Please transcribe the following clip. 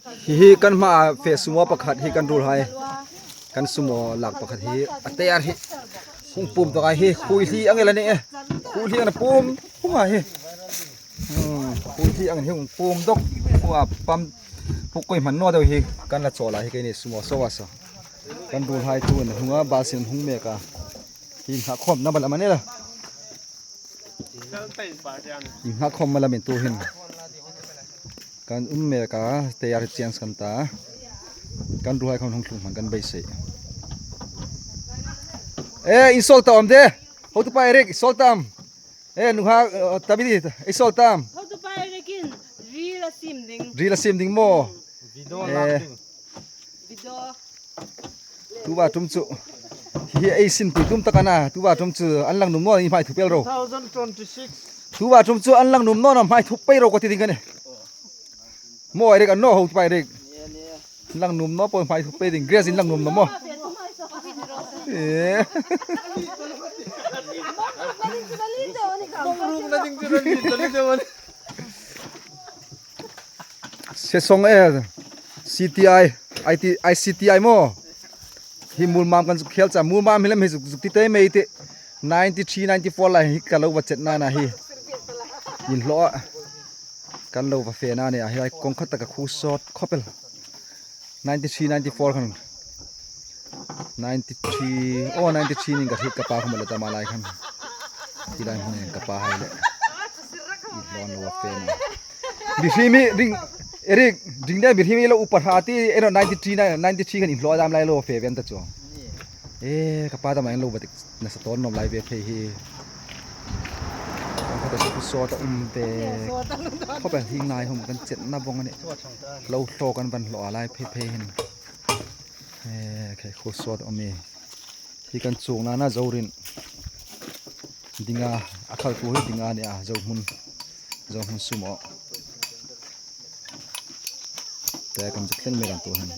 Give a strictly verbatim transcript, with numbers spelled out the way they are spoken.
Hi hi kan hma fe sumo pakhat hi kan ruolhai. Kan sumo lak pakhat hi a tayar hi. Hung pum tawk a hi khuoihli ang el a ni e. Khuoihli ang a pum hung a hi. Hmm, khuoihli ang hi hung pum dawk. Hung a pam puk koi hman naw deu hi kan la chawl a hi keini sumo so a so. Kan ruolhai tu in hung a bus in hung mek a. Hi hna khawm na bal a mani la. Innghat khawm ma lamin tu hin kan um mek a, tayar chance kan ta. Kan ruolhai khawm hung tlung hman kan beisei. Eh, in sawl ta am de. Hotupa Eric, in sawl ta am. Eh, nuha, eh, Tabidi, in sawl ta am. Hotupa Eric in ril a siem ding. Ril a siem ding maw. Video Eh. lak ding. Video. Tuva tum chu. Hi ei sin pui tum taka na. Tuva tum chu an lang nuom naw ni hmai thu pei ro. Two thousand twenty-six. Tuva tum chu an lang nuom naw na hmai thu pei ro ka ti ding ka ni. Maw Eric an naw Hotupa Eric. An lang nuom naw po hmai thu pei ding. Grace in lang nuom naw maw. Eh. Sesong e, C T I, I T, I C T I maw. Hi Mulmam kan zuk khel cha, Mulmam hi lam hi zuk, zuk ti te mei ti. Ninety three, ninety four lai hi ka lo va chetna na hi. In hlo a. Kan lo va fena ni a hi lai kawng khat taka khu sawt khawp el. Ninety three, ninety four khan. Ninety three, oh, ninety three ning ka hriet ka pa khawm a lo tam a lai khan. Hi lai hmun ka pa hai le. In hlo an lo va fena. Mihriem hi ring, Eric, ring de mihriem hi lo upa hra ti, eno ninety three na, ninety three khan in hlo dam lai lo fe ven ta chu. Eh, ka pa ta mai lo batik nasa ton nom lai ve phei hi. Ka ta chu sawt a um te. Khawp el hi ngai hom kan chetna bawng a ni. Lo hlo kan van hlo a lai phei phei hin. Eh, khai khu sawt a um e. Hi kan chungna na Zorin. Dinga, a khaltu hi dinga ni a, Zohmun. Zohmun sumo. Te kan zuk thleng mek an tu hin.